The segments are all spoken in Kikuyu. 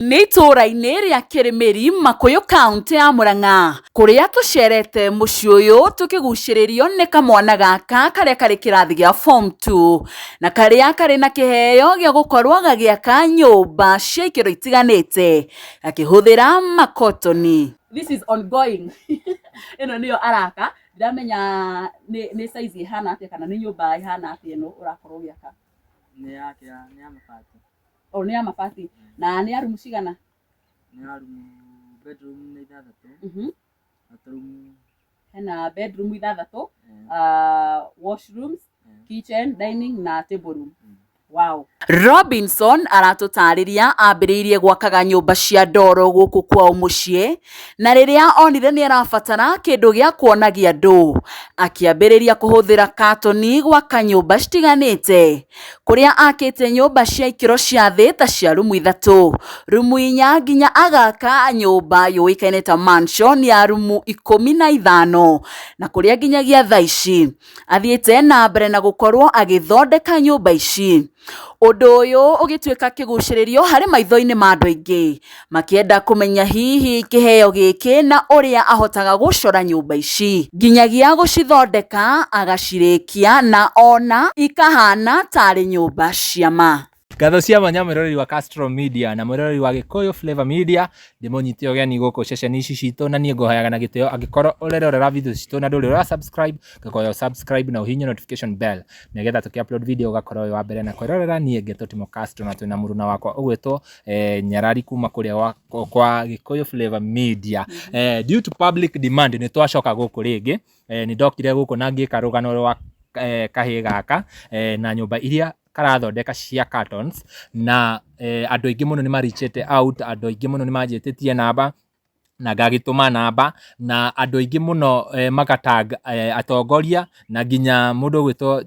Nĩ itũũra-inĩ rĩa Kĩrĩmĩri, Makũyũ kauntĩ ya Mũrang'a, kũrĩa tũcerete mũciĩ ũyũ tũkĩgucĩrĩrio nĩ kamwana gaka karĩa karĩ kĩrathi gĩa form 2 na karĩa karĩ na kĩheo gĩa gũkorwo gagĩaka nyũmba cia ikĩro itiganĩte gakĩhũthĩra makotoni. This is ongoing. Ĩno nĩyo araka, ndiramenya nĩ size ĩhana atĩa kana nĩ nyũmba ĩhana atĩa ĩno ũrakorwo ũgĩaka. Nĩ ya kĩa nĩ ya mabati. O nĩ ya mabati. Na nĩ ya rumu cigana? Nĩ ya rumu bedroom nĩ ithathatũ. Na tũrumu. Hena bedroom ithathatũ, washrooms, kitchen, dining na table room. Wow. Robinson aratũtarĩria ambĩrĩirie gwakaga nyũmba cia ndoro gũkũ kwao mũciĩ na rĩrĩa onire nĩ arabatara kĩndũ gĩa kuonagia andũ akĩambĩrĩria kũhũthĩra katoni gwaka nyũmba citiganĩte kũrĩa akĩte nyũmba cia ikĩro cia thĩ ta cia rumu ithatũ, rumu inya nginya agaka nyũmba yũĩkaine ta mansion ya rumu 15 na kũrĩa nginyagia thaa ici athiĩte na mbere na gũkorwo agĩthondeka nyũmba ici. Ũndũ ũyũ ũgĩtuĩka kĩgucĩrĩrio harĩ maitho-inĩ ma andũ aingĩ makĩenda kũmenya hihi kĩheo gĩkĩ na ũrĩa ahotaga gũcora nyũmba ici nginyagia gũcithondeka agacirĩkia na ona ikahana tarĩ nyũmba cia ma. Ngatho cia mwanya mwĩroreri wa Castro Media na mwĩroreri wa Gĩkũyũ Flavor Media, ndĩmũnyite ũgeni gũkũ ceceni ici citũ na niĩ ngũhoyaga na gĩtĩo angĩkorwo ũrerorera video citũ na ndũrĩ ũra subscribe, ngakũhoya ũ subscribe na ũhihinye notification bell nĩgetha tũkĩ upload video ũgakorwo wĩ wa mbere na kwĩrorera. Niĩ ngetwo Timo Castro na twĩna mũruna wakwa ũgwĩtwo Nyarari kuma kũrĩa kwa Gĩkũyũ Flavor Media. Due to public demand nĩ twacoka gũkũ rĩngĩ. Nĩ ndokire gũkũ na ngĩka rũgano rwa kahĩĩ gaka na nyũmba iria karathondeka cia cartons na andũ aingĩ mũno nĩ ma reach out, andũ aingĩ mũno nĩ manjĩtĩtie namba na ngagĩtũma namba na andũ aingĩ mũno magatag atongoria na nginya mũndũ ũgwĩtwo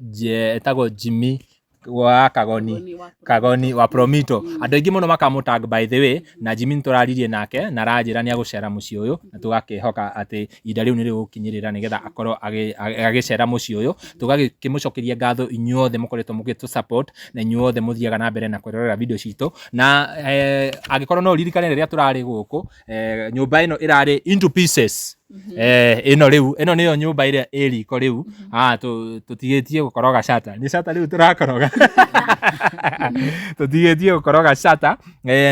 etagwo Jimmy wa Kagoni, Kagoni wa Promito. Andũ aingĩ mũno makamũ tag by the way, na Jimmy nĩtũraririe nake na aranjĩra nĩ agũcera mũciĩ ũyũ na tũgakĩhoka atĩ ihinda rĩu nĩ rĩgũkinyĩrĩra nĩgetha akorwo agĩcera mũciĩ ũyũ. Tũgakĩmũcokeria ngatho inyuothe mũkoretwo mũgĩtũ support na inyuothe mũthiaga na mbere na kwĩrorera video citũ na angĩkorwo no ũririkane rĩrĩa tũrarĩ gũkũ nyũmba ĩno ĩrarĩ into pieces. Ĩno rĩu ĩno nĩyo nyũmba ĩrĩa ĩ riko rĩu. Tũtigĩtie gũkoroga shata, nĩ shata rĩu tũrakoroga, tũtigĩtie gũkoroga shata.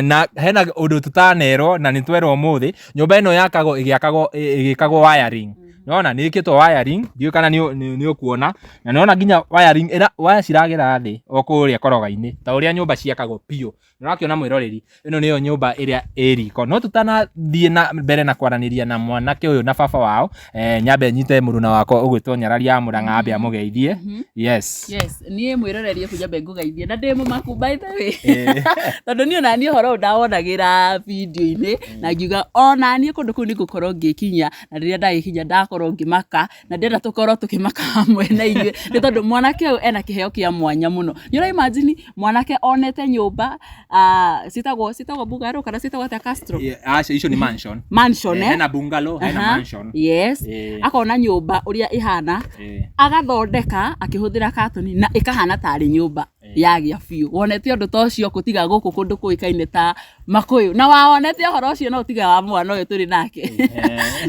Na hena ũndũ tũtanerwo na nĩ twerwo ũmũthĩ, nyũmba ĩno yakagwo ĩgĩakagwo ĩgĩkagwo wiring. Nĩwona nĩ ĩkĩtwo wiring, ndiũĩ kana nĩ ũkuona, na nĩwona nginya wiring waya ciragera thĩ o kũrĩa koroga-inĩ ta ũrĩa nyũmba ciakagwo biũ. Nĩũrakĩona mwĩroreri, ĩno nĩyo nyũmba ĩrĩa ĩ riko. No tũtanathiĩ na mbere na kwaranĩria na mwanake ũyũ na baba wao, nyambe nyite mũruna wakwa ũgwĩtwo Nyarari ya Mũrang'a ambe amũgeithie. Yes. Yes, niĩ mwĩroreri eku nyambe ngũgeithie na ndĩ mũmaku by the way. Tondũ niĩ ona niĩ ũhoro ũyũ ndawonagĩra video-inĩ na ngiuga ona niĩ kũndũ kũu nĩ ngũkorwo ngĩkinya, na rĩrĩa ndagĩkinya ndakorwo ngĩmaka na ndĩrenda tũkorwo tũkĩmaka hamwe na inyuĩ nĩ tondũ mwanake ũyũ ena kĩheo kĩa mwanya mũno. Nĩ ũra imagine mwanake onete nyũmba citagwo bungalow kana citagwo atĩa Castro? Aca, icio nĩ mansion. Mansion, eh? Hena bungalow, hena mansion. Yes. Akona nyũmba ũrĩa ĩhana, agathondeka akĩhũthĩra katoni na ĩkahana tarĩ nyũmba yagĩa biũ. Wonete ũndũ ta ũcio kũ tiga gũkũ kũndũ kũĩkaine ta Makũyũ? Na wawonete ũhoro ũcio no tiga wa mwana ũyũ tũrĩ nake.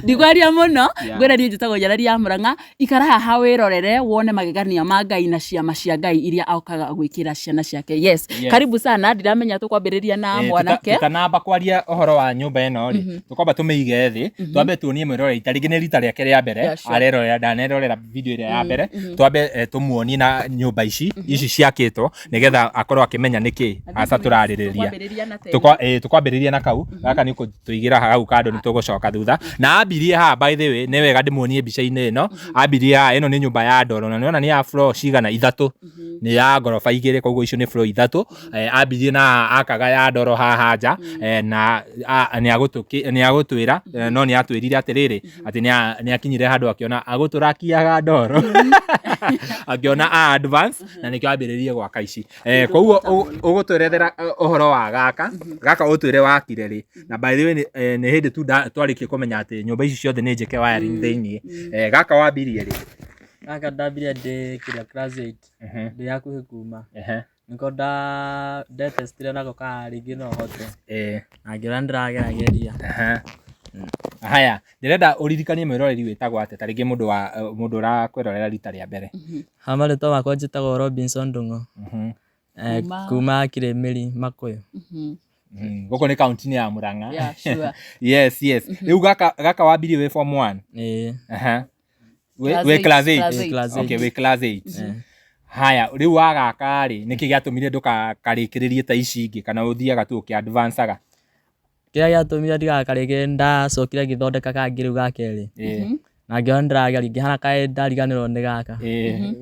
Ndigwaria mũno, ngwĩre niĩ njĩtagwo Nyarari ya Mũrang'a, ikara haha wĩrorere wone magegania ma Ngai na ciama cia Ngai iria okaga gwĩkĩra ciana ciake. Yes. Karibu sana, ndiramenya tũkwambĩrĩria na mwanake. Tũtanamba kwaria ũhoro wa nyũmba ĩno rĩ, tũkwamba tũmĩige thĩ, twambe tuonie mwĩroreri, ta rĩngĩ nĩ rita rĩake rĩa mbere arerorera, ndanerorera video ĩrĩa ya mbere, twambe tũmuonie na nyũmba ici ici ciakĩtwo nĩgetha akorwo akĩmenya nĩkĩ aca tũrarĩrĩria. Tũkwambĩrĩria na kau gaka nĩ ũkũtũigĩra hau kando, nĩ tũgũcoka thutha. Na ambirie haha, by the way, nĩ wega ndĩmuonie mbica-inĩ ĩno. Ambirie haha, ĩno nĩ nyũmba ya ndoro na nĩwona nĩ ya floor cigana? Ithatũ, nĩ ya ngoroba igĩrĩ, koguo icio nĩ floor ithatũ. Ambirie na akaga ya ndoro haha nja na nĩ agũtwĩra, no nĩ atwĩrire atĩrĩrĩ atĩ nĩ akinyire handũ akĩona agũtũrakiaga ndoro, akĩona a advance na nĩkĩo ambĩrĩrie gwaka ici. Koguo ũgũtwerethera ũhoro wa gaka gaka, ũtwĩre wakire rĩ, na by the way nĩ hĩndĩ tu twarĩkia kũmenya atĩ nyũmba ici ciothe nĩ njĩke wiring thĩiniĩ. Gaka wambirie rĩ? Gaka ndambirie ndĩ kĩrĩa class 8, ndĩ hakuhĩ kuma. Nĩko ndetestire nako kana rĩngĩ no hote. Ĩĩ. Na ngĩona nĩndĩragerageria. Aha. Haya, ndĩrenda ũririkanie mwĩroreri wĩtagwo atĩa ta rĩngĩ mũndũ wa mũndũ ũrakwĩrorera rita rĩa mbere. Ha marĩtwa makwa njĩtagwo Robinson Ndung'u. Kuma? Kuma Kĩrĩmĩri Makũyũ. Gũkũ nĩ kaunti-inĩ ya Murang'a. Yeah, sure. Yes. Rĩu gaka wambirie wĩ form 1. Ĩĩ. Aha. Class Wĩ eight, class 8. class eight. Class Okay, eight. wĩ class 8. Haya, rĩu wagaka rĩ, nĩkĩ gĩatũmire ndũkakarĩkĩrĩrie ta ici ingĩ kana ũthiaga tu ũkĩ advance-aga? Kĩrĩa gĩatũmire ndigakarĩkĩrĩrie nĩndacokire ngĩthondeka kangĩ rĩu ga kerĩ. Ĩĩ. Na ngĩona nĩndĩrageria ngĩhana kaĩ ndariganĩrwo nĩ gaka. Ĩĩ.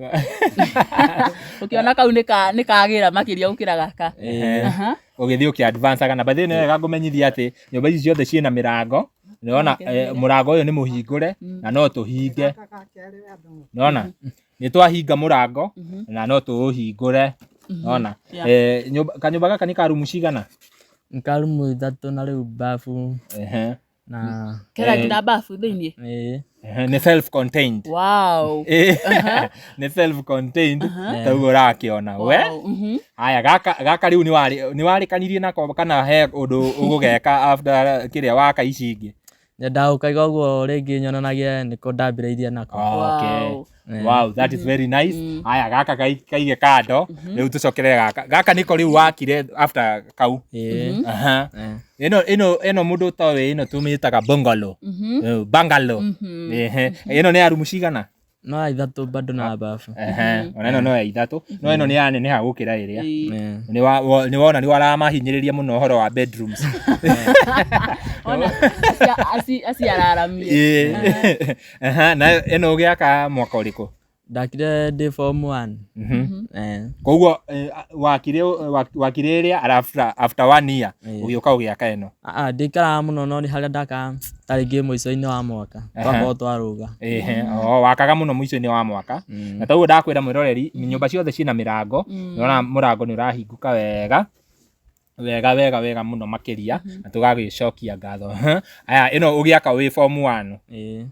Ũkĩona kau nĩ kagĩra makĩria gũkĩra gaka. Ehe. Aha. Ũgĩthiĩ ũkĩ advance-aga na by the way nĩ wega ngũmenyithia atĩ nyũmba ici ciothe ciĩna mĩrango. Nĩwona mũrango ũyũ nĩ mũhingũre na no tũhinge. Nĩwona? Nĩ twahinga mũrango na no tũũhingũre. Nĩwona? Yeah. Kanyũmba gaka nĩ ka rumu cigana? Nĩ ka rumu ithatũ na rĩu bafu Ehe. na Kena nginya bafu thĩinĩ. ĩĩ. Ehe, nĩ self contained. Wow. Nĩ self contained ta ũguo ũrakĩona we. Wow. Haya, gaka rĩu nĩ warĩkanirie nako kana he ũndũ ũgũgeka after kĩrĩa waka ici ingĩ? Nyendaga gũkaiga ũguo rĩngĩ nyonanagie nĩko ndambĩrĩirie nako. Okay. Wow. Wow, that is very nice. Haya, gaka kaige kando rĩu tũcokerere gaka. Gaka nĩko rĩu wakire after kau. Ĩĩ. Aha. Ĩno mũndũ ũtoĩ ĩno tũmĩtaga bungalow. Bungalow. Ehe. Ĩno nĩ ya rumu cigana? No ya ithatũ bado na bafu. Ehe. Ona ĩno no ya ithatũ. No ĩno nĩ yaneneha gũkĩra ĩrĩa. Ĩĩ. Nĩ wona nĩ waramahinyĩrĩria mũno ũhoro wa bedrooms. Ona aciararamie. Ĩĩ. Aha, na ĩno ũgĩaka mwaka ũrĩkũ? Ndakire ndĩ form 1. Koguo wakire ĩrĩa after 1 year ũgĩũka ũgĩaka ĩno. Ndikaraga mũno no nĩ harĩa ndakaga ta rĩngĩ mũico-inĩ wa mwaka twakorwo twarũga. Ehe, wakaga mũno mũico-inĩ wa mwaka. Na toguo ndakwĩra mwĩroreri, nyũmba ciothe ciĩna mĩrango. Nĩwona mũrango nĩ ũrahingũka wega. Wega wega wega mũno makĩria na tũgagĩcokia ngatho. Aya, ĩno ũgĩaka wĩ form 1. Ĩĩ.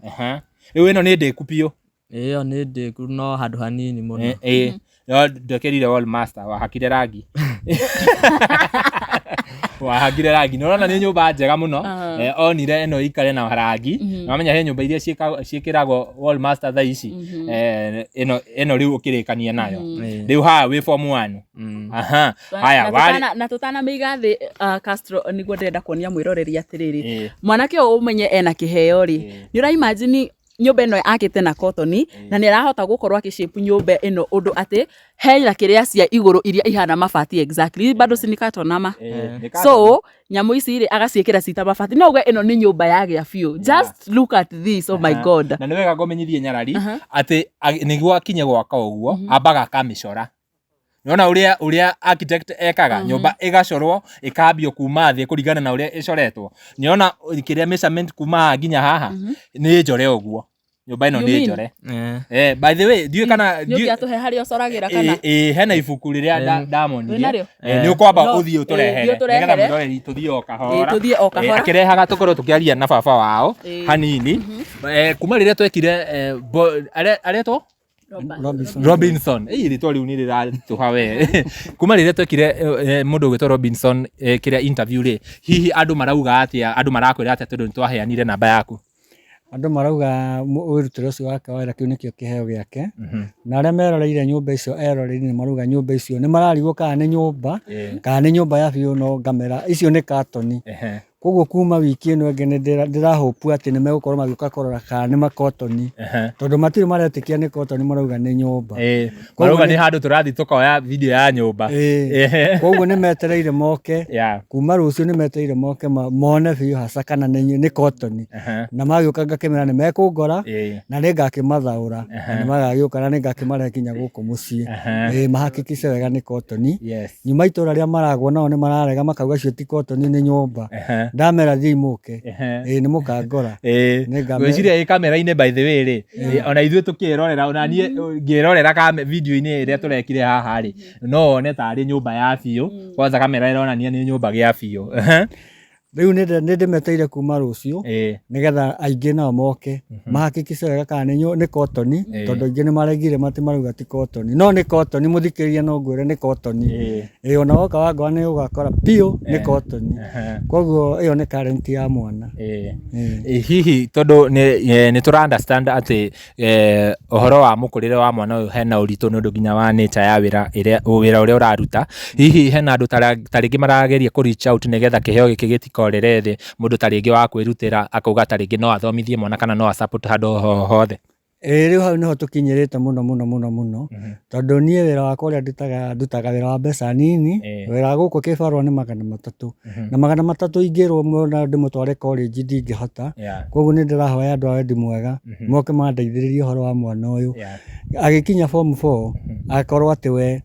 Rĩu ĩno nĩ ndĩku biũ. Ĩyo nĩ ndĩku no handũ hanini mũno. Ĩĩ. No ndwekĩrire wall master, wahakire rangi. Wahakire rangi. Nĩ ũrona nĩ nyũmba njega mũno. Onire ĩno ĩikare na rangi. Na wamenya he nyũmba iria ciĩkĩragwo wall master thaa ici. Ĩno rĩu ũkĩrĩkania nayo. Rĩu haha wĩ form 1. Aha. Haya, na tũtanamĩiga thĩ Castro nĩguo ndĩrenda kuonia mwĩroreri atĩrĩrĩ. Mwanake ũyũ ũmenye ena kĩheo rĩ. Nĩ ũra imagine nyũmba ĩno akĩte na cotton na nĩ arahota gũkorwo akĩ shape nyũmba ĩno ũndũ atĩ hena kĩrĩa cia igũrũ iria ihana mabati exactly bado si ni carton ama. So nyamũ ici rĩ agaciĩkĩra cita mabati no uge ĩno nĩ nyũmba yagĩa biũ. Just look at this, oh my god. Na nĩ wega ngũmenyithie nyarari atĩ nĩguo akinye gwaka ũguo ambaga akamĩcora. Nĩwona ũrĩa architect ekaga nyũmba ĩgacorwo ĩkambio kuma thĩ kũringana na ũrĩa ĩcoretwo. Nĩwona kĩrĩa measurement kuma haha nginya haha nĩ njore ũguo. Nyũmba ĩno nĩ njore. By the way, ndiũĩ kana nĩ ũngĩatũhe harĩa ũcoragĩra kana? Ĩĩ, hena ibuku rĩrĩa ndamonire. Wĩnarĩo? Nĩ ũkwamba ũthiĩ ũtũrehere nĩgetha mwĩroreri tũthiĩ o kahora. Tũthiĩ o kahora. Akĩrehaga tũkorwo tũkĩaria na baba wao hanini. Kuma rĩrĩa twekire aretwo? Robinson. Ĩĩ rĩtwa rĩu nĩ rĩratũha we. Kuma rĩrĩa twekire mũndũ ũgwĩtwo Robinson kĩrĩa interview rĩ, hihi andũ marauga atĩa, andũ marakwĩra atĩa tondũ nĩ twaheanire namba yaku? Andũ marauga wĩrutĩro ũcio wake wa wĩra kĩu nĩkĩo kĩheo gĩake. Na arĩa meroreire nyũmba icio eroreri nĩ marauga nyũmba icio nĩ mararigwo kana nĩ nyũmba kana nĩ nyũmba ya biũ no ngamera icio nĩ katoni. Koguo kuma wiki ĩno ĩngĩ nĩ ndĩrahopu atĩ nĩ megũkorwo magĩũka kũrora kana nĩ makotoni. Tondũ matirĩ maretĩkia nĩ kotoni marauga nĩ nyũmba. Marauga nĩ handũ tũrathiĩ tũkoya video ya nyũmba. Koguo nĩ metereire moke. Kuma rũciũ nĩ metereire moke mone biũ haca kana nĩ kotoni. Na magĩũka ngakĩmera nĩ mekũngora na nĩ ngakĩmathaũra. Na nĩ magagĩũka na nĩ ngakĩmarehe nginya gũkũ mũciĩ. Mahakikice wega nĩ kotoni. Nyuma itũra rĩa maragwo nao nĩ mararega makauga cio ti kotoni nĩ nyũmba. Ndamera thiĩi mũke. Ĩĩ nĩ mũkangora. Ngwĩciria ĩ kamera-inĩ by the way rĩ, ona ithuĩ tũkĩrorera ona niĩ ngĩrorera video-inĩ ĩrĩa tũrekire haha rĩ, no wone tarĩ nyũmba ya biũ. Kwanza kamera ĩronania nĩ nyũmba gĩa biũ. Rĩu nĩ ndĩmeteire kuma rũciũ nĩgetha aingĩ nao moke mahakikice wega kana nĩ kotoni, tondũ aingĩ nĩ maregire mati marauga ti kotoni, no nĩ kotoni, mũthikĩrĩria no ngwĩre nĩ kotoni. Ĩĩ ona woka wangora nĩ ũgakora biũ nĩ kotoni. Koguo ĩyo nĩ talent ya mwana. Hihi tondũ nĩ tũra understand atĩ ũhoro wa mũkũrĩre wa mwana ũyũ hena ũritũ nĩ ũndũ nginya wa nature ya wĩra ĩrĩa wĩra ũrĩa ũraruta, hihi hena andũ ta rĩngĩ marageria kũ reach out nĩgetha kĩheo gĩkĩ gĩtikorĩre thĩ, mũndũ ta rĩngĩ wa kwĩrutĩra akauga ta rĩngĩ no athomithie mwana kana no a support handũ ho hothe? Ĩĩ rĩu hau nĩho tũkinyĩrĩte mũno mũno mũno mũno, tondũ niĩ wĩra wakwa ũrĩa ndutaga, ndutaga wĩra wa mbeca nini, wĩra wa gũkũ kĩbarũa nĩ 300, na 300 ingĩrwo mwana ndĩmũtware college ndingĩhota, koguo nĩ ndĩrahoya andũ a wendi mwega moke mandeithĩrĩrie ũhoro wa mwana ũyũ, agĩkinya form 4 akorwo atĩ we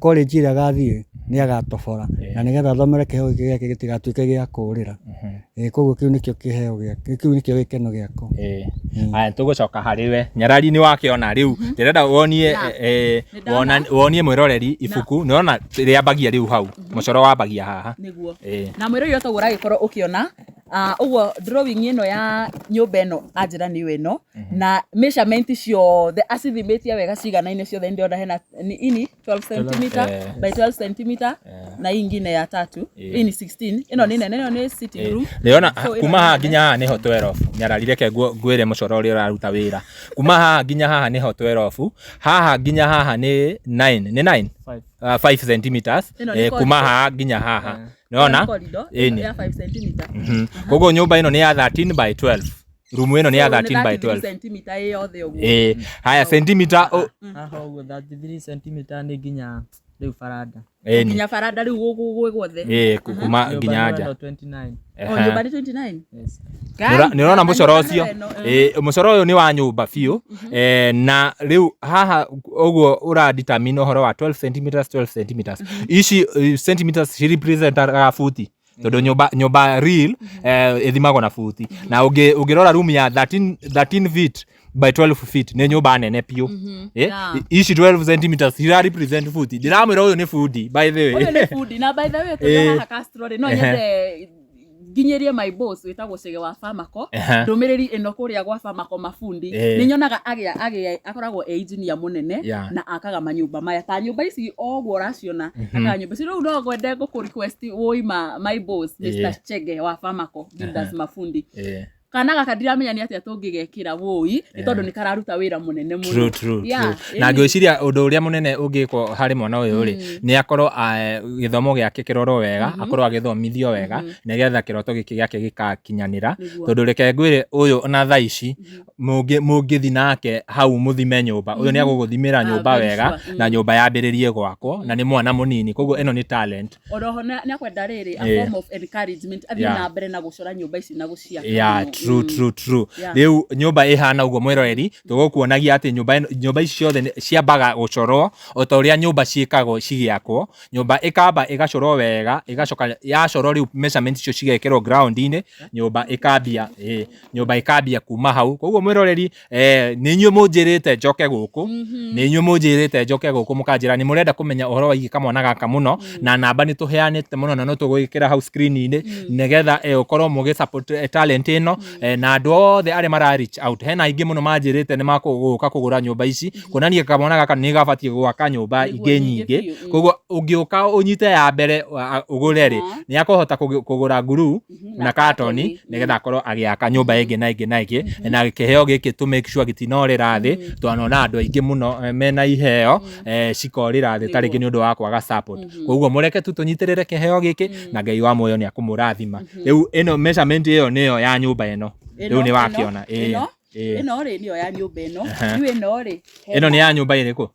college ĩrĩa agathiĩ nĩ agatobora, na nĩgetha athomere kĩheo gĩkĩ gĩake gĩtigatuĩke gĩa kũrĩra. Koguo kĩu nĩkĩo kĩheo gĩake, kĩu nĩkĩo gĩkeno gĩakwa. Aya tũgũcoka harĩ we Nyarari, nĩ wakĩona rĩu ndĩrenda wonie wonie mwĩroreri ibuku, nĩ ũrona rĩambagia rĩu hau, mũcoro wambagia haha. Nĩguo. Na mwĩroreri otoguo ũragĩkorwo ũkĩona, ũguo drawing ĩno ya nyũmba ĩno anjĩra nĩyo ĩno, na measurement ciothe acithimĩtie wega ciganaine ciothe, nĩ ndĩrona hena ini 12 cm by 12 cm na hii ingine ya tatu hii ni 16, ĩno nĩ nene, ĩno nĩ sitting room. Ndĩrona kuma haha nginya haha nĩho 12. Nyarari, reke ngwĩre mũcoro ũrĩa ũraruta wĩra. Kuma haha nginya haha nĩho 12, haha nginya haha nĩ 9, nĩ 9, 5 centimeters, kuma haha nginya haha nĩwona ya 5 cm. Koguo nyũmba ĩno nĩ ya 13 by 12, rumu ĩno nĩ ya 13 by 12 centimeter ĩ yothe ũguo. Ĩĩ, haya centimeter Haha ũguo 33 centimeter nĩ nginya rĩu baranda. Nginya baranda rĩu gũkũ gwĩ guothe. Ĩĩ, kuma nginya nja. 29. O nyũmba nĩ 29. Yes. Nĩ ũrona mũcoro ũcio? Ĩĩ, mũcoro ũyũ nĩ wa nyũmba biũ, na rĩu haha ũguo ũra determine ũhoro wa 12 centimeters, 12 centimeters ici, centimeters ci representaga buti, tondũ nyũmba real ĩthimagwo na buti, na ũngĩrora room ya 13 feet by 12 feet nĩ nyũmba nene biũ. Ici 12 centimeters ira represent buti. Ndĩramwĩra ũyũ nĩ bundi, by the way. Ũyũ nĩ bundi, na by the way tũrĩ haha Castro rĩ, no nyende nginyĩrie my boss wĩtagwo Chege wa Famaco ndũmĩrĩri ĩno kũrĩa gwa Famaco mabundi. Nĩ nyonaga agĩa akoragwo e engineer mũnene na akaga manyũmba maya ta nyũmba ici o ũguo ũraciona, akaga nyũmba ici. Rĩu no ngwende ngũkũ request wũima my boss Mr Chege wa Famaco Builders mabundi, kana gaka ndiramenya nĩ atĩa tũngĩgekĩra wũi, nĩ tondũ nĩ kararuta wĩra mũnene mũno. True, true, true. Na ngwĩciria ũndũ ũrĩa mũnene ũngĩkwo harĩ mwana ũyũ rĩ, nĩ akorwo gĩthomo gĩake kĩrorwo wega, akorwo agĩthomithio wega nĩgetha kĩroto gĩkĩ gĩake gĩgakinyanĩra, tondũ reke ngwĩre, ũyũ ona thaa ici mũngĩthi nake hau mũthime nyũmba, ũyũ nĩ agũgũthimĩra nyũmba wega na nyũmba yambĩrĩrie gwakwo, na nĩ mwana mũnini, koguo ĩno nĩ talent. Oroho nĩ akwenda rĩrĩ a form of encouragement athiĩ na mbere na gũcora nyũmba ici na gũciaka. True, true, true. Rĩu nyũmba ĩhana ũguo, mwĩroreri, tũgũkuonagia atĩ nyũmba ici ciothe ciambaga gũcorwo o ta ũrĩa nyũmba ciĩkagwo cigĩakwo. Nyũmba ĩkamba ĩgacorwo wega, ĩgacoka yacorwo rĩu measurement icio cigekĩrwo ground-inĩ, nyũmba ĩkambia, nyũmba ĩkambia kuma hau. Koguo mwĩroreri, nĩ inyuĩ mũnjĩrĩte njoke gũkũ, nĩ inyuĩ mũnjĩrĩte njoke gũkũ, mũkanjĩra nĩ mũrenda kũmenya ũhoro wĩgiĩ kamwana gaka mũno, na namba nĩ tũheanĩte mũno na no tũgwĩkĩra hau screen-inĩ nĩgetha ũkorwo mũgĩ support talent ĩno, na andũ othe arĩa mara reach out. Hena aingĩ mũno manjĩrĩte nĩ makũgũka kũgũra nyũmba ici, kuonania kamwana gaka nĩ gabatiĩ gwaka nyũmba ingĩ nyingĩ. Koguo ũngĩũka ũnyite ya mbere ũgũre rĩ, nĩ akũhota kũgũra nguru na katoni nĩgetha akorwo agĩaka nyũmba ĩngĩ na ĩngĩ na ĩngĩ, na kĩheo gĩkĩ to make sure gĩtinorĩra thĩ. Twanona andũ aingĩ mũno mena iheo cikorĩra thĩ ta rĩngĩ nĩ ũndũ wa kwaga support. Koguo mũreke tu tũnyitĩrĩre kĩheo gĩkĩ na Ngai wa muoyo nĩ akũmũrathima. Rĩu ĩno measurement ĩyo nĩyo ya nyũmba ĩno rĩu nĩ wakĩona. Ĩno rĩ nĩyo ya nyũmba ĩno. Rĩu ĩno rĩ Ĩno nĩ ya nyũmba ĩrĩkũ?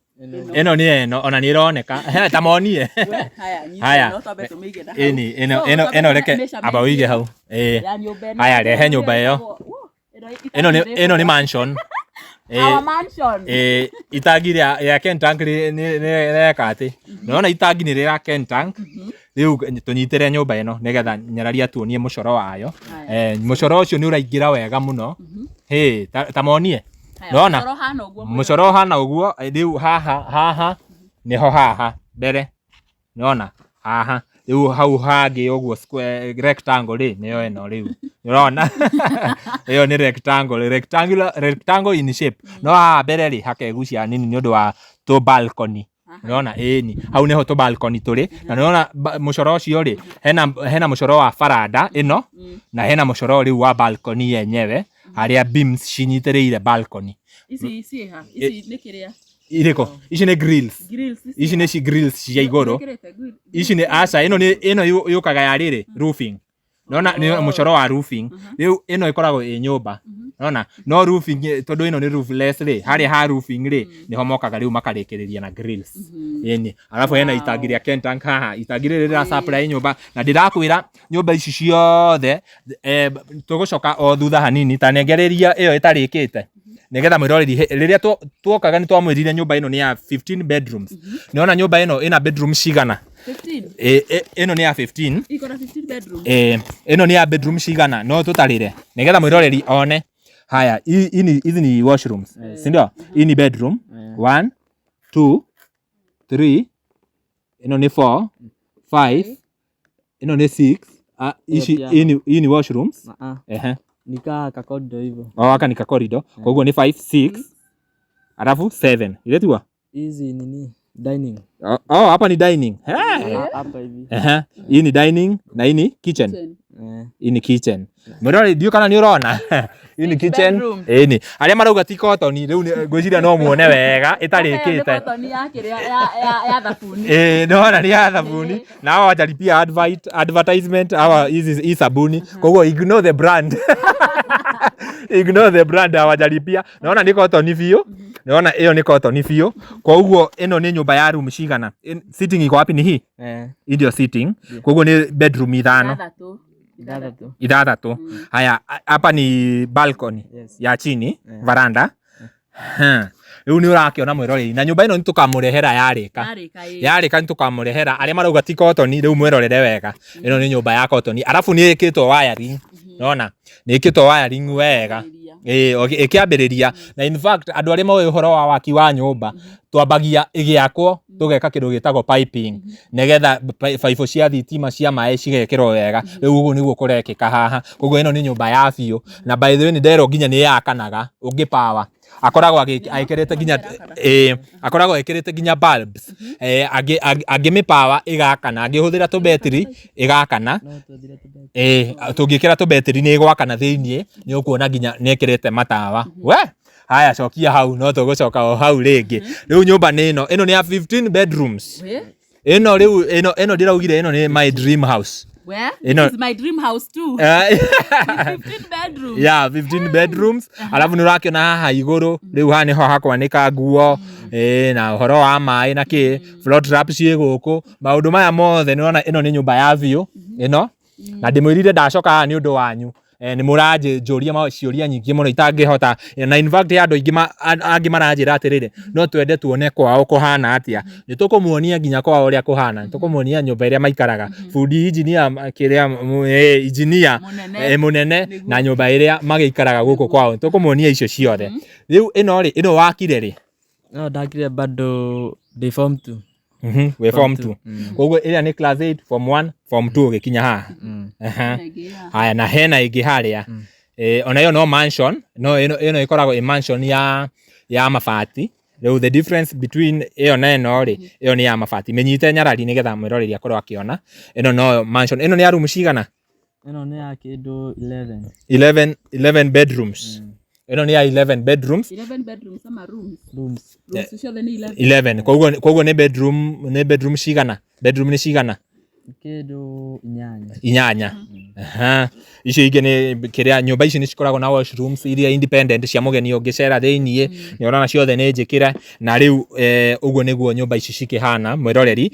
Ĩno nĩ ĩno ona nĩ ĩroneka ta monie. Haya, ĩni ĩno ĩno ĩno reke amba ũige hau. Haya, rehe nyũmba ĩyo. Ĩno nĩ mansion. Our mansion. Itangi rĩa Kentank rĩreka atĩ nĩwona itangi nĩ rĩra Kentank. Rĩu tũnyitĩre nyũmba ĩno nĩgetha Nyarari atuonie mũcoro wayo. Mũcoro ũcio nĩ ũraingĩra wega mũno. Hĩ, ta monie. Nĩwona mũcoro ũhana ũguo. Rĩu haha haha nĩho haha mbere, nĩwona haha. Rĩu hau hangĩ ũguo square rectangle rĩ, nĩyo ĩno rĩu. Nĩũrona? Ĩyo nĩ rectangle, rectangular, rectangle in shape. No haha mbere rĩ, hakegucia hanini nĩ ũndũ wa tũ balcony. Nĩũrona? Ĩni. Hau nĩho tũ balcony tũrĩ. Na nĩũrona mũcoro ũcio rĩ, hena mũcoro wa baranda ĩno, na hena mũcoro rĩu wa balcony yenyewe, harĩa beams cinyitĩrĩire balcony. Ici ciĩha? Ici nĩ kĩrĩa? Irĩkũ? Ici nĩ grills. Grills ici. Ici nĩ grills cia igũrũ. Wĩkĩrĩte grill? Ici nĩ aca, ĩno nĩ ĩno yũkaga ya rĩrĩ roofing. Nona nĩ mũcoro wa roofing. Rĩu ĩno ĩkoragwo ĩ nyũmba. Nona no roofing tondũ ĩno nĩ roofless rĩ, harĩa ha roofing rĩ, nĩho mokaga rĩu makarĩkĩrĩria na grills. Ĩni. Alafu hena itangi rĩa Kentank haha. Itangi rĩrĩ rĩra supply nyũmba na ndĩrakwĩra nyũmba ici ciothe tũgũcoka o thutha hanini ta nengereria ĩyo ĩtarĩkĩte nĩgetha mwĩroreri rĩrĩa tuokaga nĩ twamwĩrire nyũmba ĩno nĩ ya 15 bedrooms. Nĩona nyũmba ĩno ĩna bedroom cigana? 15. Ĩno nĩ ya 15. Iko na 15 bedrooms. Ĩno nĩ ya bedroom cigana? No tũtarĩre nĩgetha mwĩroreri one. Haya, hizi ni washrooms, si ndio? Hii ni bedroom 1, 2, 3, ĩno nĩ 4, 5, ĩno nĩ 6. Ici hii ni washrooms. Ehe. Ni ka corridor hivyo. Oh, aka ni ka corridor. Koguo ni 5, 6, alafu 7. Ile tu? Hizi nini? Dining. Oh, hapa ni dining. Hey. Hapa hivi. Ehe. Hii ni dining na hii ni kitchen. Hii ni kitchen. Mwĩroreri ndiũ kana nĩ ũrona? Hii ni kitchen. Ĩni. Arĩa marauga ti cotton rĩu ngwĩciria no muone wega ĩtarĩkĩte. Cotton ya kĩrĩa ya thabuni. Nĩwona nĩ ya thabuni. Na hawa wajalipia advertisement hawa hizi hii sabuni. Koguo ignore the brand. Ignore the brand hawajalipia. Naona ni cotton biũ. Naona ĩyo nĩ cotton biũ. Koguo ĩno nĩ nyũmba ya room cigana? Sitting iko wapi ni hii? Hii ndio sitting. Koguo nĩ bedroom ithano. Ithathatũ. Haya, hapa ni balcony ya chini, varanda. Rĩu nĩ ũrakĩona mwĩroreri na nyũmba ĩno nĩ tũkamũrehera yarĩka. Yarĩka nĩ tũkamũrehera. Arĩa marauga ti cotton rĩu mwĩrorere wega. Ĩno nĩ nyũmba ya cotton. Arabu nĩ ĩkĩtwo wiring. Nona nĩ ĩkĩtwo wiring wega. Ĩkĩambĩrĩria. Na in fact andũ arĩa moĩ ũhoro wa waki wa nyũmba twambagia ĩgĩakwo tũgeka kĩndũ gĩtagwo piping nĩgetha baibũ cia thitima cia maĩ cigekĩrwo wega. Rĩu ũguo nĩguo kũrekĩka haha. Koguo ĩno nĩ nyũmba ya biũ. Na by the way nĩ nderwo nginya nĩ yakanaga ũngĩ power. Akoragwo ekĩrĩte nginya akoragwo ekĩrĩte nginya bulbs. Angĩmĩpower ĩgakana, angĩhũthĩra tũbetiri ĩgakana. Tũngĩkĩra tũbetiri nĩ ĩgwakana thĩiniĩ, nĩ ũkuona nginya nĩ ĩkĩrĩte matawa. We, haya cokia hau, no tũgũcoka o hau rĩngĩ. Rĩu nyũmba nĩ ĩno, ĩno nĩ ya 15 bedrooms. Ĩno rĩu, ĩno ndĩraugire ĩno nĩ my dream house. Where? This is my dream house too. 15 bedrooms. Yeah, 15 bedrooms. Alafu nĩ ũrakĩona haha igũrũ, rĩu haha nĩho hakwanĩka nguo, na ũhoro wa maĩ na kĩ, floor trap ciĩ gũkũ. Maũndũ maya mothe nĩ ũrona ĩno nĩ nyũmba ya biũ, ĩno. Na ndĩmwĩrire ndacoka haha nĩ ũndũ wanyu. Nĩ mũranjũria ciũria nyingĩ mũno itangĩhota. Na in fact andũ aingĩ angĩ maranjĩra atĩrĩrĩ, no twende tuone kwao kũhana atĩa. Nĩ tũkũmuonia nginya kwao ũrĩa kũhana. Nĩ tũkũmuonia nyũmba ĩrĩa maikaraga. Bundi engineer kĩrĩa engineer mũnene na nyũmba ĩrĩa magĩikaraga gũkũ kwao. Nĩ tũkũmuonia icio ciothe. Rĩu ĩno rĩ, ĩno wakire rĩ? No ndakire bado ndĩ form 2. Wĩ form 2. Koguo ĩrĩa nĩ class 8, form 1, form 2 ũgĩkinya haha. Haya, na hena ĩngĩ harĩa. Ona ĩyo no mansion, no ĩno ĩkoragwo ĩ mansion ya mabati. Rĩu the difference between ĩyo na ĩno rĩ, ĩyo nĩ ya mabati. Mĩnyite nyarari nĩgetha mwĩroreri akorwo akĩona. Ĩno no mansion. Ĩno nĩ ya room cigana? Ĩno nĩ ya kĩndũ 11. 11 bedrooms. Ĩno nĩ ya 11 bedrooms. 11 bedrooms ama rooms? Rooms. Rooms ciothe nĩ 11. 11. Koguo nĩ bedroom, nĩ bedroom cigana? Bedroom nĩ cigana? Kĩndũ inyanya. Inyanya. Icio ingĩ nĩ kĩrĩa nyũmba ici nĩ cikoragwo na washrooms iria independent cia mũgeni ũngĩcera thĩiniĩ, nĩ ũrona ciothe nĩ njĩkĩre. Na rĩu ũguo nĩguo nyũmba ici cikĩhana mwĩroreri.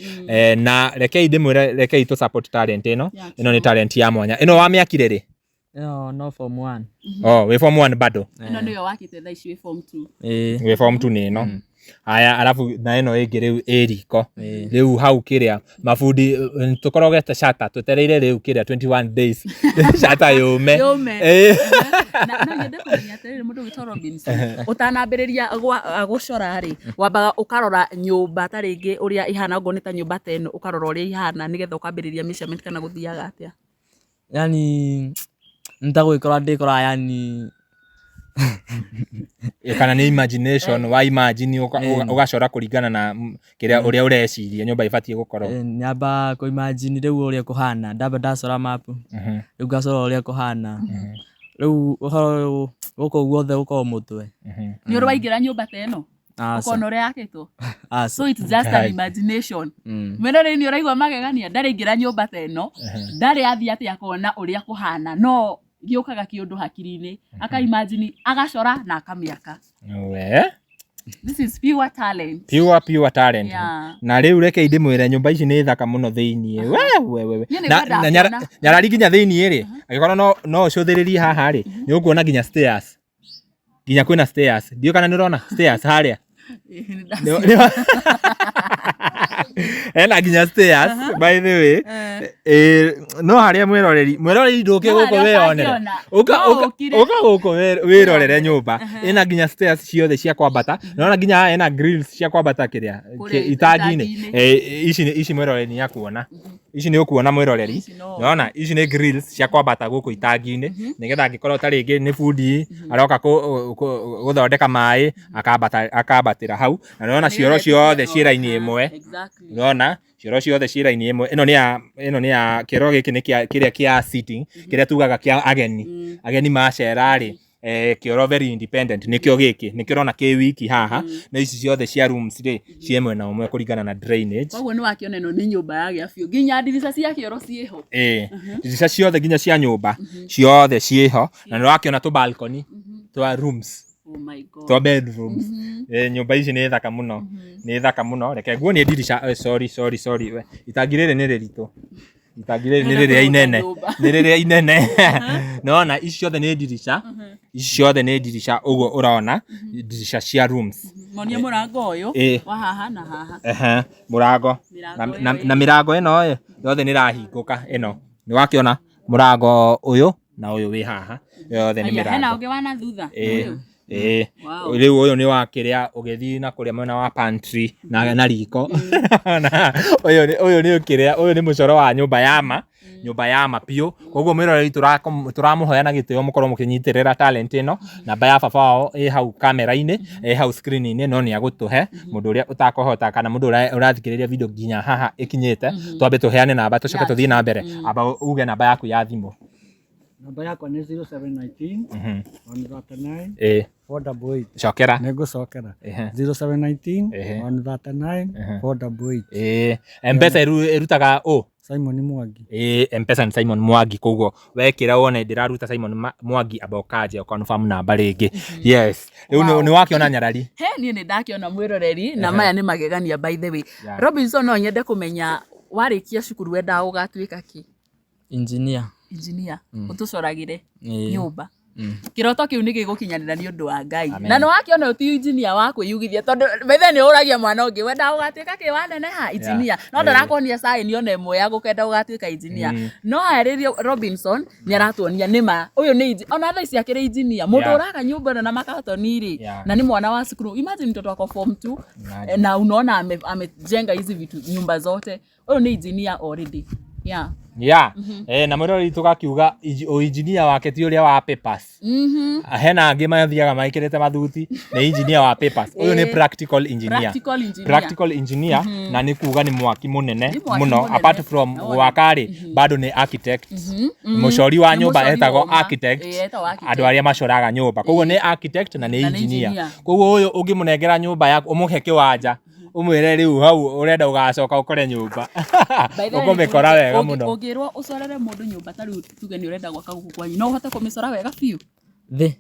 Na rekei ndĩmwĩre, rekei tũ support talent ĩno. Ĩno nĩ talent ya mwanya. Ĩno wamĩakire rĩ? Ĩno no form 1. Oh, wĩ form 1 bado? Ĩno nĩyo wakĩte thaa ici wĩ form 2. Wĩ form 2 nĩ ĩno. Aya, arabu na ĩno ĩngĩ rĩu ĩ riko. Ĩĩ. Rĩu hau kĩrĩa mabundi tũkorogete shata twetereire rĩu kĩrĩa 21 days shata yũme. Yũme. Ĩĩ. Na no nyende kũmenya atĩrĩrĩ, mũndũ ũgwĩtwo Robinson, ũtanambĩrĩria gũcora rĩ, wambaga ũkarora nyũmba ta rĩngĩ ũrĩa ihana, okorwo nĩ ta nyũmba ta ĩno, ũkarora ũrĩa ihana nĩgetha ũkambĩrĩria measurement kana gũthiaga atĩa? Yani nĩtagwĩkora ndĩkoraga yani. Ĩ, kana nĩ imagination wa imagine ũgacora kũringana na kĩrĩa ũrĩa ũreciria nyũmba ĩbatiĩ gũkorwo. Nyambaga kũ imagine rĩu ũrĩa kũhana, ndamba ndacora map, rĩu ngacora ũrĩa kũhana, rĩu ũhoro ũyũ gũkũ guothe gũkoragwo mũtwe. Nĩ ũrĩ waingĩra nyũmba ta ĩno? Aca. Ũkona ũrĩa yakĩtwo? Aca. So it's just an imagination. Mwĩroreri nĩ ũraigua magegania, ndarĩ aingĩra nyũmba ta ĩno, ndarĩ athiĩ atĩ akona ũrĩa kũhana, no gĩũkaga kĩũndũ hakiri-inĩ, aka imagine, agacora na akamĩaka. We. This is pure talent. Pure, pure talent. Yeah. Na rĩu reke ndĩmwĩre nyũmba ici nĩ thaka mũno thĩiniĩ. We, we, we, we. Niĩ nĩ Na, ngwendaga na nyara, kuona. nyarari nginya thĩiniĩ rĩ, angĩkorwo no ũcũthĩrĩrie haha rĩ, nĩ ũkuona nginya stairs. Nginya kwĩna stairs. Ndiũĩ kana nĩ ũrona stairs harĩa. Hena nginya stairs by the way. No harĩa mwĩroreri, mwĩroreri ndũke No gũkũ harĩa wĩyonere. ũtangĩona. Ũka No ũka ũkire. ũka gũkũ wĩrorere nyũmba. Ĩna nginya stairs ciothe cia kwambata. Nĩwona nginya haha ĩna grills cia kwambata kĩrĩa Kũrĩa itangi-inĩ. itangi-inĩ. Ici ici mwĩroreri nĩ akuona. Ici nĩ ũkuona mwĩroreri. Ici no. Nĩwona ici nĩ grills cia kwambata gũkũ itangi-inĩ nĩgetha angĩkorwo ta rĩngĩ nĩ bundi aroka gũthondeka maĩ akambatĩra hau. Na nĩwona cioro ciothe ciĩ raini ĩmwe. Exactly. Nĩwona cioro ciothe ciĩ raini ĩmwe. Ĩno nĩ ya, ĩno nĩ ya kĩoro gĩkĩ nĩ kĩa kĩrĩa kĩa sitting, kĩrĩa tugaga kĩa ageni. Ageni macera rĩ, kĩoro very independent nĩkĩo gĩkĩ, nĩkĩo ũrona kĩ wiki haha. Na ici ciothe cia rooms rĩ, ciĩ mwena ũmwe kũringana na drainage. Koguo nĩ wakĩona ĩno nĩ nyũmba yagĩa biũ, nginya ndirica cia kĩoro ciĩho. Ĩĩ, ndirica ciothe nginya cia nyũmba ciothe ciĩho, na nĩ ũrakĩona tũ balcony twa rooms. Oh my God. Twa bedrooms. Nyũmba ici nĩ thaka mũno. Nĩ thaka mũno. Reke nguonie ndirica. Sorry, sorry, sorry. We, itangi rĩrĩ nĩ rĩritũ. Itangi rĩrĩ nĩ rĩrĩa inene. Nĩ rĩrĩa inene. Nĩwona ici ciothe nĩ ndirica. Ici ciothe nĩ ndirica ũguo ũrona. Ndirica cia rooms. Monie mũrango ũyũ wa haha na haha. Ehe, mũrango. Mĩrango Na, ĩyo na mĩrango ĩno ĩ, yothe nĩ ĩrahingũka ĩno. Nĩ wakĩona mũrango ũyũ na ũyũ wĩ haha. Yothe nĩ Haya, hena mĩrango. ũngĩ wa na thutha. Ĩĩ. Ũyũ. Ĩĩ. Wow. Rĩu ũyũ nĩ wa kĩrĩa ũgĩthiĩ na kũrĩa mwena wa pantry na riko. Na ũyũ nĩ ũyũ nĩ kĩrĩa ũyũ nĩ mũcoro wa nyũmba ya ma, nyũmba ya ma biũ. Koguo mwĩroreri tũramũhoya na gĩtĩo mũkorwo mũkĩnyitĩrĩra talent ĩno. Namba ya baba wao ĩ hau kamera-inĩ, ĩ hau screen-inĩ, no nĩ agũtũhe mũndũ ũrĩa ũtakũhota kana mũndũ ũrĩa ũrathikĩrĩria video nginya haha ĩkinyĩte. Twambe tũheane namba tũcoke tũthiĩ na mbere. Amba uge namba yaku ya thimũ. Namba yakwa nĩ 0719 139 Ĩĩ. 488. Cokera. Nĩ ngũcokera. 0719 139 488. Ĩĩ. M-Pesa ĩrutaga ũ? Simon Mwangi. Ĩĩ, M-Pesa nĩ Simon Mwangi, koguo wekĩra wone ndĩraruta Simon Mwangi amba ũkanje ũconfirm namba rĩngĩ. Yes. Rĩu nĩ wakĩona nyarari? He, niĩ nĩ ndakĩona mwĩroreri na maya nĩ magegania by the way. Robinson, no nyende kũmenya warĩkia cukuru wendaga gũgatuĩka kĩ? Engineer. Engineer. Ũtũcoragĩre Ĩĩ. nyũmba. Kĩroto kĩu nĩ gĩgũkinyanĩra nĩ ũndũ wa Ngai. Na nĩ wakĩona ũyũ ti engineer wa kwĩyugithia tondũ bethe nĩ ũragia mwana ũngĩ wendaga gũgatuĩka kĩ waneneha engineer. No ndarakuonia sign ona ĩmwe ya gũkenda gũgatuĩka engineer. No harĩria Robinson nĩ aratuonia nĩ ma ũyũ nĩ ona thaa ici akĩrĩ engineer. Mũndũ ũraka nyũmba ĩno na makatoni rĩ, na nĩ mwana wa cukuru. Imagine mtoto wako form 2 na unaona amejenga hizi vitu nyumba zote. Ũyũ nĩ engineer already. Yeah. Yeah. Na mwĩroreri tũgakiuga ũinjinia wake ti ũrĩa wa papers. Hena angĩ mathiaga maikĩrĩte mathuti nĩ engineer wa papers. Ũyũ nĩ practical engineer. Practical engineer. Practical engineer na nĩ kuga nĩ mwaki mũnene Nĩ mwaki mũno. mũnene. Apart from gwaka rĩ, bado nĩ architect. Mũcori wa Nĩ nyũmba mũcori etagwo wa ma. architect. Ĩĩ, etagwo architect. Andũ arĩa macoraga nyũmba. Koguo nĩ architect na nĩ Na nĩ engineer. engineer. Koguo ũyũ ũngĩmũnengera nyũmba yaku ũmũhe kĩwanja ũmwĩre rĩu hau ũrenda ũgacoka ũkore nyũmba. By the way, Ũkũmĩkora wega mũno. Ũngĩrwo ũcorere mũndũ nyũmba ta rĩu tuge nĩ ũrenda gwaka gũkũ kwanyu, no ũhote kũmĩcora wega biũ? Thĩ.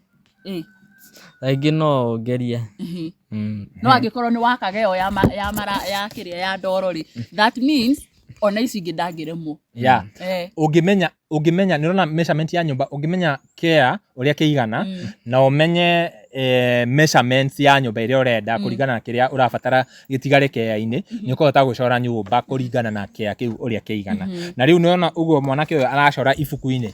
Ĩĩ. Rĩngĩ no ngerie. No angĩkorwo nĩ wakaga ĩyo ya ya mara ya kĩrĩa ya ndoro rĩ, that means ona ici ingĩ ndangĩremwo. Yeah. Ũngĩmenya, ũngĩmenya nĩ ũrona measurement ya nyũmba, ũngĩmenya care ũrĩa kĩigana na ũmenye Measurements ya nyũmba ĩrĩa ũrenda kũringana na kĩrĩa ũrabatara gĩtigare kĩea-inĩ, nĩ ũkũhota gũcora nyũmba kũringana na kĩea kĩu ũrĩa kĩigana. Na rĩu nĩwona ũguo mwanake ũyũ aracora ibuku-inĩ,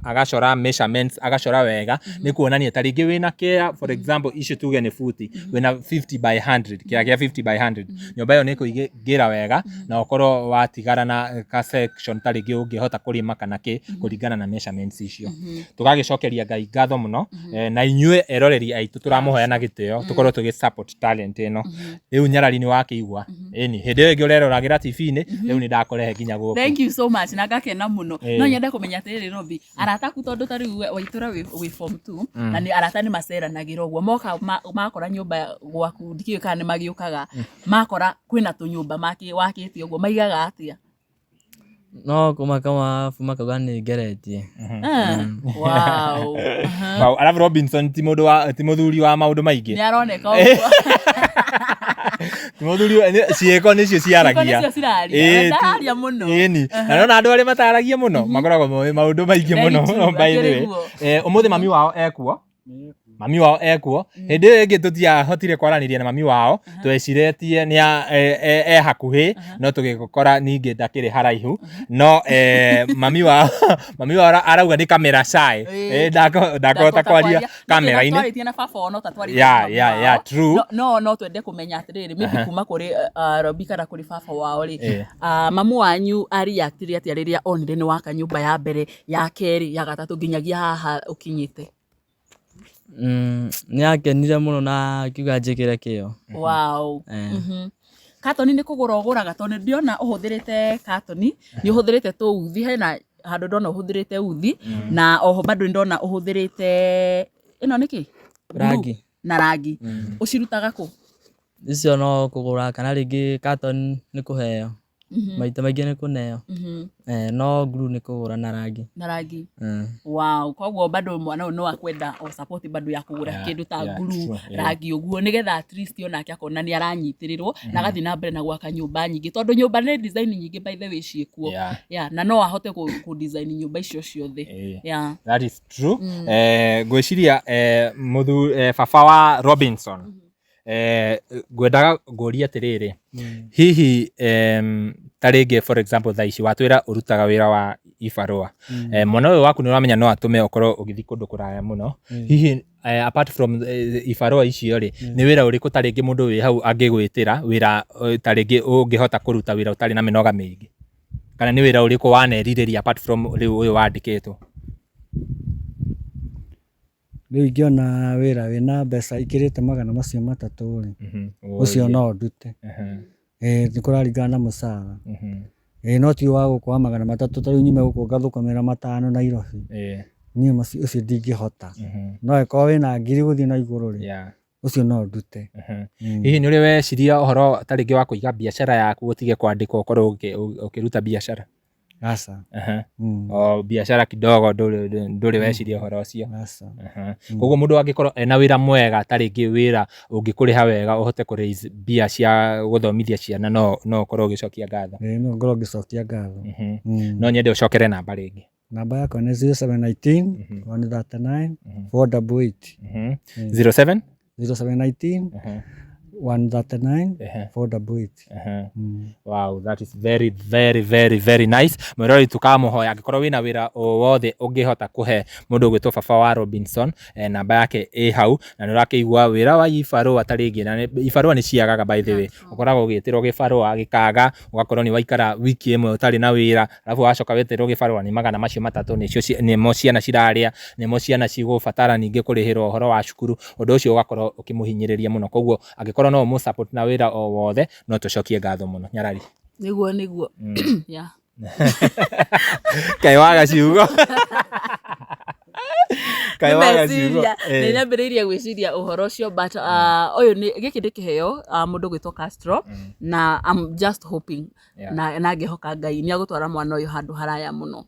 agacora measurements, agacora wega, nĩ kuonania ta rĩngĩ wĩna kĩea, for example, icio tuge nĩ buti, wĩna 50 by 100, kĩea kĩa 50 by 100, nyũmba ĩyo nĩ ĩkũingĩra wega na ũkorwo watigara na ka section ta rĩngĩ ũngĩhota kũrĩma kana kĩ, kũringana na measurements icio. Tũgagĩcokeria Ngai ngatho mũno, na inyuĩ eroreri aitũ tũramũhoya na gĩtĩo tũkorwo tũgĩ support talent ĩno. Rĩu nyarari nĩ wakĩigua, ĩni hĩndĩ ĩyo ĩngĩ ũreroragĩra TV-inĩ, rĩu nĩ ndakũrehe nginya gũkũ. Thank you so much, na ngakena mũno. No nyende kũmenya atĩrĩrĩ, Robi, arata aku, tondũ ta rĩu we waitũra wĩ form 2 na nĩ arata nĩ maceranagĩra ũguo, moka makora nyũmba gwaku, ndikĩũĩ kana nĩ magĩũkaga makora kwĩna tũnyũmba wakĩte ũguo, maigaga atĩa? No kũmaka mabu makauga nĩ ngeretie. Ah, wow. Wow, arabu Robinson ti mũndũ wa ti mũthuri wa maũndũ maingĩ. Nĩ aroneka ũguo. Ti mũthuri ciĩko nĩcio ciaragia. Ciĩko nĩcio ciraria. We ndararia mũno. Ĩni na nona andũ arĩa mataragia mũno makoragwo moĩ maũndũ maingĩ Very mũno. true, By the way, akĩrĩ guo. Ũmũthĩ mami wao ekuo, mami wao ekuo. Hĩndĩ ĩyo ĩngĩ tũtiahotire kwaranĩria na mami wao, tweciretie nĩ e hakuhĩ, no tũgĩkora ningĩ ndakĩrĩ haraihu. No mami wao arauga nĩ camera shy. Ndakũhota kwaria kamera-inĩ. Twarĩtie na baba wao, no ta twarĩtie na mami wao. True. No twende kũmenya atĩrĩrĩ, maybe kuma kũrĩ Robi kana kũrĩ baba wao rĩ, mamu wanyu areactire atĩa rĩrĩa onire nĩ waka nyũmba ya mbere, ya kerĩ, ya gatatũ, nginyagia haha ũkinyĩte? Nĩ akenire mũno na akiuga njĩkĩre kĩo. Wow. Katoni nĩ kũgũra ũgũraga? Tondũ ndĩrona ũhũthĩrĩte katoni, nĩ ũhũthĩrĩte tũuthi, hena handũ ndona ũhũthĩrĩte uthi, na oho bado ndona ũhũthĩrĩte ĩno nĩ kĩ? Blue. Rangi. Na rangi ũcirutaga kũ? Icio no kũgũra kana rĩngĩ carton nĩ kũheo. Maita maingĩ nĩ kũneo. No glue nĩ kũgũra na rangi. Na rangi. Wow, koguo bado mwana ũyũ no akwenda o support bado ya kũgũra kĩndũ ta glue, rangi ũguo, nĩgetha at least onake akona nĩ aranyitĩrĩrwo na agathiĩ na mbere na gwaka nyũmba nyingĩ, tondũ nyũmba nĩ design nyingĩ, by the way, ciĩkuo. Yeah, na no ahote kũ design nyũmba icio ciothe. That is true. Ngwĩciria baba wa Robinson, ngwendaga ngũrie atĩrĩrĩ, hihi ta rĩngĩ, for example, thaa ici watwĩra ũrutaga wĩra wa ibarũa, mwana ũyũ waku nĩ ũramenya no atũme ũkorwo ũgĩthiĩ kũndũ kũraya mũno. Hihi apart from ibarũa icio rĩ, nĩ wĩra ũrĩkũ ta rĩngĩ mũndũ wĩ hau angĩgwĩtĩra wĩra, ta rĩngĩ ũngĩhota kũruta wĩra ũtarĩ na mĩnoga mĩingĩ, kana nĩ wĩra ũrĩkũ wanerirĩria apart from rĩu ũyũ wandĩkĩtwo? Rĩu ingĩona wĩra wĩna mbeca ikĩrĩte 300 rĩ, ũcio no ndute. Ĩĩ nĩ kũraringana na mũcara. Ĩĩ no ti wa gũkũ wa 300, ta rĩu nyume gũkũ ngathũkũmĩra 500 Nairobi. Niĩ ũcio ndingĩhota. No angĩkorwo wĩna 1000 gũthiĩ na igũrũ rĩ, ũcio no ndute. Hihi nĩ ũrĩ weciria ũhoro ta rĩngĩ wa kũiga biacara yaku, ũtige kwandĩkwo, ũkorwo ũkĩruta biacara? Aca. O biacara kidogo ndũrĩ weciria ũhoro ũcio? Aca. Koguo mũndũ angĩkorwo ena wĩra mwega, ta rĩngĩ wĩra ũngĩkũrĩha wega ũhote kũ raise mbia cia gũthomithia ciana, no ũkorwo ũgĩcokia ngatho? Ĩĩ, no ngorwo ngĩcokia ngatho. No nyende ũcokere namba rĩngĩ. Namba yakwa nĩ 0719 139 488. 07 0719 139 488. Wow, that is very very very very nice. Mwĩroreri, tukamũhoya angĩkorwo wĩna wĩra o wothe ũngĩhota kũhe mũndũ ũgwĩtwo baba wa Robinson, namba yake ĩ hau, na nĩ ũrakĩigua wĩra wa ibarũa ta rĩngĩ, na ibarũa nĩ ciagaga, by the way, ũkoragwo ũgĩtĩrwo gĩbarũa gĩkaga, ũgakorwo nĩ waikara wiki ĩmwe ũtarĩ na wĩra, arabu wacoka wetĩrwo gĩbarũa nĩ 300, nĩcio nĩmo ciana cirarĩa, nĩmo ciana cigũbatara ningĩ kũrĩhĩrwo ũhoro wa cukuru, ũndũ ũcio ũgakorwo ũkĩmũhinyĩrĩria mũno. Koguo angĩkorwo no ũmũ support na wĩra o wothe, no tũcokie ngatho mũno. Nyarari. Nĩguo, yeah. Kaĩ waga ciugo, kaĩ waga ciugo. Meciria nĩ nyambĩrĩirie gwĩciria ũhoro ũcio, but ũyũ nĩ gĩkĩ nĩ kĩheo mũndũ gwĩtwo Castro, na I'm just hoping na ngĩhoka Ngai nĩ agũtwara mwana ũyũ handũ haraya mũno.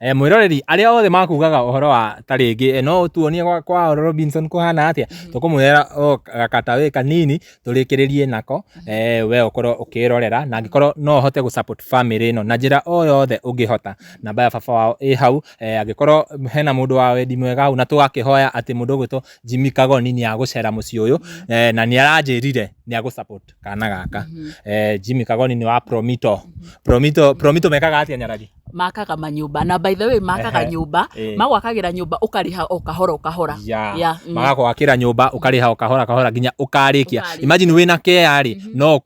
Mwĩroreri, arĩa othe makugaga ũhoro wa ta rĩngĩ no ũtuonie kwa Robinson kũhana atĩa, tũkũmwĩra o gakata wĩ kanini tũrĩkĩrĩrie nako, we ũkorwo ũkĩrorera, na angĩkorwo no ũhote gũ support family ĩno na njĩra o yothe ũngĩhota, namba ya baba wao ĩ hau. Angĩkorwo hena mũndũ wa wendi mwega. hau na tũgakĩhoya atĩ mũndũ ũgwĩtwo Jimmy Kagoni nĩ agũcera mũciĩ ũyũ na nĩ aranjĩrire nĩ agũ support kana gaka. Jimmy Kagoni nĩ wa Promito. Promito Promito mekaga atĩa Nyarari? Makaga manyũmba na by the way makaga nyũmba, magwakagĩra nyũmba ũkarĩha o kahora o kahora. Magagwakĩra nyũmba ũkarĩha o kahora kahora nginya ũkarĩkia. Imagine wĩna kĩea rĩ, no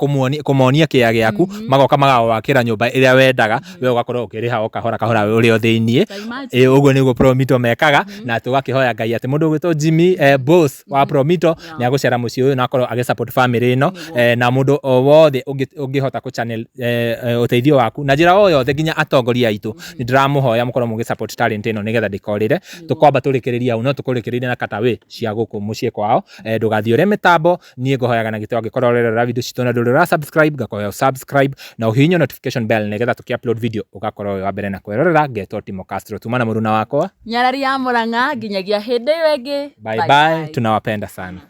kũmonia kĩea gĩaku, magoka magagwakĩra nyũmba ĩrĩa wendaga, we ũgakorwo ũkĩrĩha o kahora kahora ũrĩ o thĩiniĩ. Ta imagine. Ĩ, ũguo nĩguo Promito mekaga, na tũgakĩhoya Ngai atĩ mũndũ ũgwĩtwo Jimmy boss wa Promito nĩ agũcera mũciĩ ũyũ na akorwo agĩ support family ĩno, na mũndũ o wothe ũngĩhota kũ channel ũteithio waku na njĩra o yothe nginya atongoria aitũ, nĩ ndĩramũhoya mũkorwo mũgĩ support talent ĩno nĩgetha ndĩkorĩre. Tũkwamba tũrĩkĩrĩrie hau, no tũkũrĩkĩrĩrie na cutaway cia gũkũ mũciĩ kwao. Ndũgathiĩ ũrĩa mĩtambo, niĩ ngũhoyaga na gĩtĩo angĩkorwo ũrerorera video citũ na ndũrĩ ũra subscribe, ngakũhoya ũ subscribe na ũhihinye notification bell nĩgetha tũkĩ upload video ũgakorwo wĩ wa mbere na kwĩrorera. Ngetwo Timo Castro, tuma na mũruna wakwa Nyarari ya Murang'a, nginyagia hĩndĩ ĩyo ĩngĩ. Bye bye, tunawapenda sana.